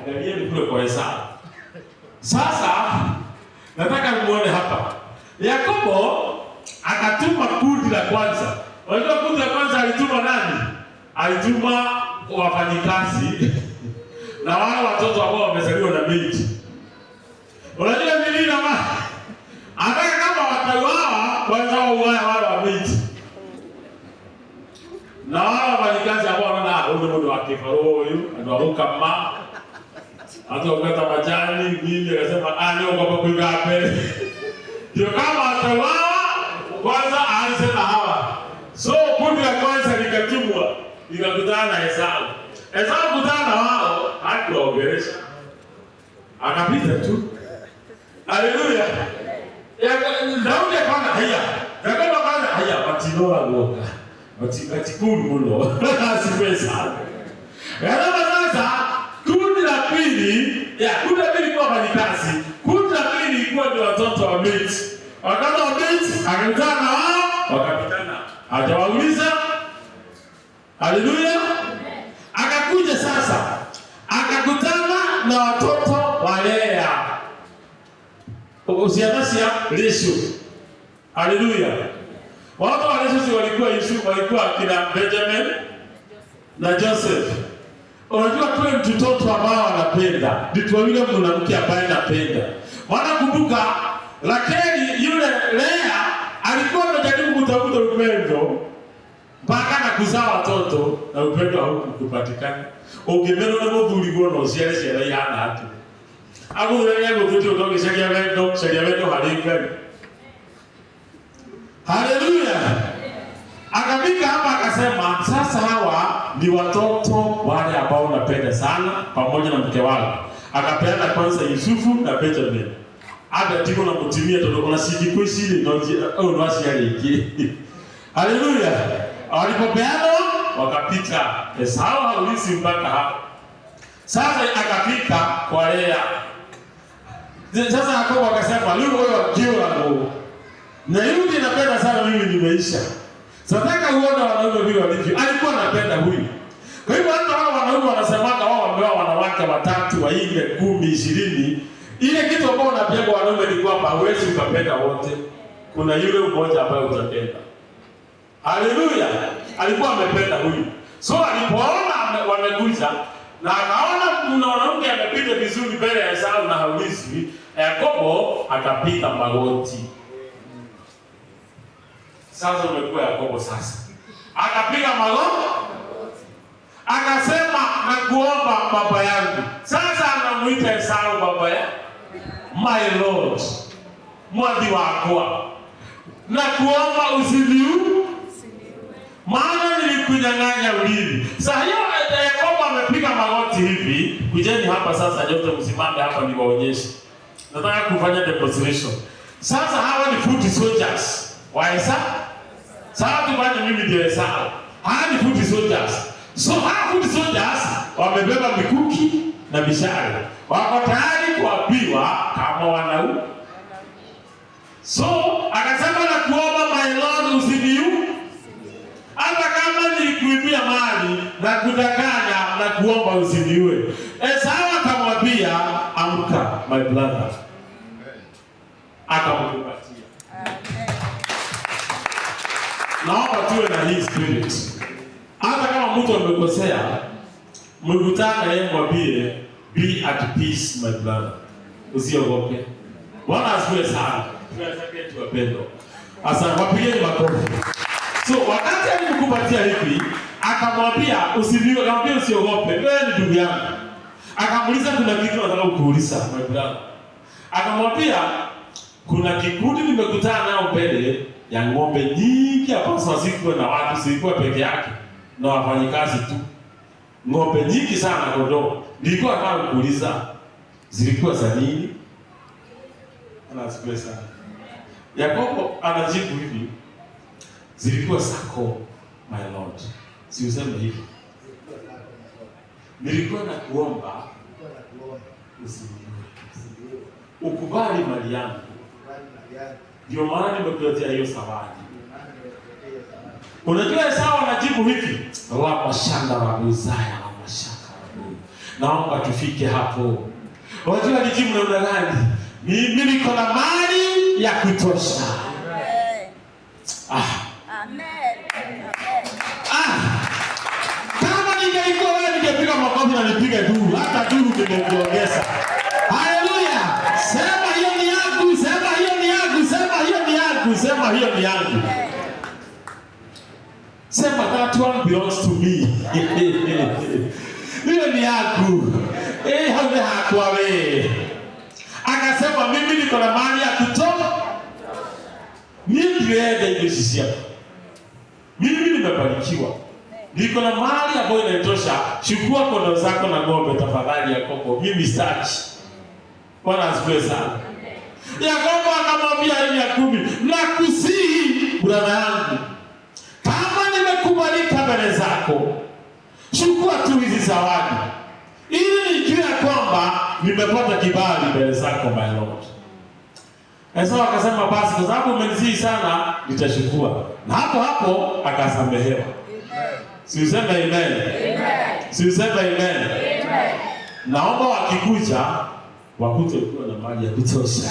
Angalieni kule kwa Esau. Sasa nataka muone hapa. Yakobo akatuma kundi la kwanza. Unajua kundi la kwanza alituma nani? Alituma wafanyikazi na wale watoto ambao wamezaliwa na binti. Unajua nini na maana? Anataka kama watauawa kwanza wauawe wale wa binti. Na wale wafanyikazi ambao wanaona huyu ni mtu wa kifarao huyu, ndio kama hata ukata majani nini, akasema ah, leo kwa kuiga mbele. Ndio kama atauawa kwanza aanze na hawa. So kundi la kwanza likatumwa likakutana na Esau. Esau kutana na wao hakuwaongelesha, akapita tu. Haleluya. Daudi akaona haya, Yakobo akaona haya, batinora goka batikuru muno asifiwe sana. Yakobo sasa, kundi la pili, ya kundi la pili kwa wafanyikazi, kundi la pili ilikuwa ni watoto wa miti. Watoto wa miti akakutana na wao, wakapitana, hajawauliza. Haleluya. Akakuja sasa, akakutana na watoto wa Lea. Usianasia Lishu. Haleluya. Watoto wa Lishu si walikuwa Yusuf, walikuwa kina Benjamin na Joseph. Unajua tule mtoto ambao anapenda, nditwa yule mwanamke ambaye anapenda. Maana kumbuka Rakeli yule Lea alikuwa amejaribu kutafuta upendo mpaka na kuzaa watoto na upendo haukupatikana. Ũngĩmenwo nĩ mũthuri guo no ũciare ciana ihana atĩa? Agũthuragia gũtuĩte ũndũ wendo, caria wendo harĩ Ngai. Haleluya. Akafika hapa akasema, sasa hawa ni watoto wale ambao napenda sana pamoja na mke wangu. Akapeana kwanza Yusufu na Benjamin. Hata tiko na mutumia tondu ona cingĩkwĩciria no no aciarĩkie. Haleluya. Walipopeana wakapita. Esau haulizi mpaka hapo. Sasa akafika kwa Lea. Sasa Yakobo akasema, leo wewe kiura na yule napenda sana mimi nimeisha. Nataka uone wanaume vile walivyo. Alikuwa anapenda huyu. Kwa hivyo hata wao wanaume wanasemaga wao wameoa wanawake watatu, wanne, 10, 20. Ile kitu ambayo unaambia wanaume ni kwamba huwezi ukapenda wote. Kuna yule mmoja ambaye utapenda. Haleluya. Alikuwa amependa huyu. So alipoona wamekuja na akaona kuna mwanamke amepita vizuri mbele ya Esau na haulizwi, Yakobo akapiga magoti. Sasa umekuwa Yakobo sasa. Akapiga magoti. Akasema na kuomba baba yangu. Sasa anamuita Esau baba ya my Lord. Mwadhi wakwa. Na kuomba usiniue, maana nilikunyang'anya ulimi. Sasa hiyo Yakobo amepiga magoti hivi. Kujeni hapa sasa nyote msimame hapa niwaonyeshe. Nataka kufanya demonstration. Sasa hawa ni foot soldiers. Wa Esau. Sasa tufanye mimi ndio Esau. Hawa ni foot soldiers. So hawa foot soldiers wamebeba mikuki na mishale. Wako tayari kuapiwa kama wanaume. So akasema na kuomba my Lord usiniue. Hata kama nilikuibia mali na kudanganya na kuomba usiniue. Esau akamwambia amka my brother. Akamkumbatia. Naomba tuwe na hii spirit. Hata kama mtu amekosea, mkutane yeye mwambie be at peace my brother. Usiogope. Bwana asifiwe sana. Tunataka tuwapendo. Asante, wapigeni makofi. So wakati alimkumbatia hivi, akamwambia usiniue, akamwambia usiogope, wewe ni ndugu yangu. Akamuuliza kuna kitu nataka kukuuliza my brother. Akamwambia kuna kikundi nimekutana nao mbele ya ng'ombe nyingi ambazo hazikuwa na watu, zilikuwa peke yake na wafanyikazi tu. Ng'ombe nyingi sana kondoo. Nilikuwa nataka kukuuliza zilikuwa za nini? Anasikia sana. Yakobo anajibu hivi, zilikuwa zako my Lord. Si useme hivyo. Nilikuwa nakuomba usiniue. Ukubali mali yangu. Ndio maana nimekuletea hiyo zawadi. Unajua Esau anajibu hivi, la mashanda la Uzaya la mashaka la. Naomba tufike hapo. Wajua alijibu namna gani? Mimi niko na mali ya kutosha. Ah. Ah. Kama ningelikuwa wewe ningepiga makofi na nipige duru, hata duru ningekuongeza. Haleluya! Sema hiyo ni yangu, sema hiyo ni yangu, sema hiyo ni yangu, sema hiyo ni yangu. Sema that one belongs to me. Hiyo ni yangu. Eh, hau nĩ hakwa we. Akasema mimi niko na mali ya kutoa. Mimi ndirenda indo ici ciaku. Mimi nimebarikiwa. Niko na mali ambayo inatosha. Chukua kondoo zako na ng'ombe tafadhali, Yakobo. Mimi sitaki. Bwana asifiwe sana. Yakobo akamwambia hii ya 10, nakusihi brother yangu, kama nimekubalika mbele zako, chukua tu hizi zawadi ili nijue ya kwamba nimepata kibali mbele zako, my Lord. Esau akasema basi, kwa sababu umenisihi sana, nitachukua. Na hapo hapo akasamehewa. Si useme amen. Si useme amen. Naomba wakikuja wakute ukiwa na mali ya kutosha.